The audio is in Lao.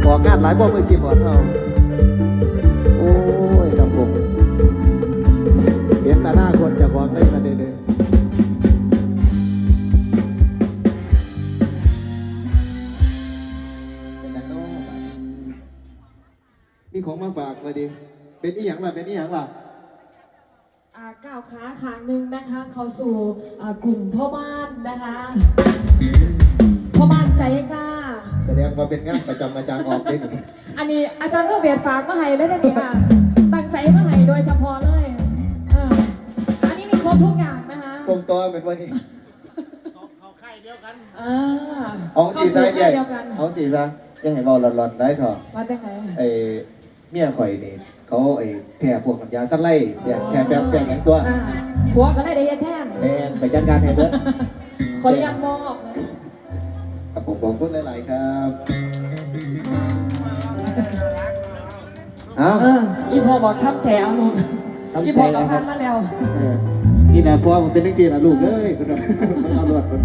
ອອກງານຫຼາຍບໍ່ ມືຄີບອດເຮົາ? ໂອ້ຍ ຄຳຄົມ ເຫັນອະນາຄົດເຈົ້າຂອງເລີຍ ບັດນີ້ເດີ. ເປັນຫຍັງເນາະ ມີຂອງມາຝາກວ່າຕິ? ເປັນອີ່ຫຍັງລະ? ເປັນອີ່ຫຍັງລະ? ອ່າ ກ້າວຂາຂ້າງໜຶ່ງນະຄະ ເຂົ້າສູ່ ອ່າ ກຸ່ມພໍ່ບ້ານນະຄະ ພໍ່ບ້ານໃຈກ້າ. ສະແດງວ່າເປັນງານປະຈຳອາຈານອອກເດ້ນີ້. ອັນນີ້ອາຈານເລີເວດຝາກມາໃຫ້ເລີຍເດ້ນີ້ ຕັ້ງໃຈມາໃຫ້ໂດຍສະເພາະເລີຍ. ເອີ ອັນນີ້ມີຄົບທຸກຢ່າງນະຄະ ສົ່ງຕໍ່ແມ່ນບໍ່ນີ້? ເອີ ເອົາ ເຂົ້າສູ່ຄ້າຍດຽວກັນ ເອົາ ເຂົ້າສູ່ຄ້າຍດຽວກັນ. ເອົາຊີ້ຊະ ຢ່າໃຫ້ເວົ້າຫຼອນໆໄດ໋ເຖາະ. ວ່າຈັ່ງໃດ? ໄອ້ ເມຍຂ້ອຍນີ້ ເຂົາໄອ້ແພ້ພວກນ້ຳຢາສະໄລ ແພ້ ອ່າ ແພ້ແຟບ ແພ້ຫຍັງຕົວະ. ອ່າ ຜົວກໍເລີຍໄດ້ເຮັດແທນ. ແມ່ນ ໄປຈັດການໃຫ້ເບິດ. ຂໍອະນຸຍາດມອບ. ຄັບ ຂອບຄຸນຫຼາຍໆ ຄັບ. ເອົ້າ ເອີ ອີ່ພໍ່ບອກທຳແທ້ເອົາລູກ ທຳແທ້ ອີ່ພໍ່ກໍຜ່ານມາແລ້ວ. ເອີ ນີ້ແຫຼະ ພໍ່ມັນເປັນຈັ່ງຊີ້ລະລູກເອີຍ ເພິ່ນວ່າ ເພິ່ນເອົາໂລດ ເພິ່ນ.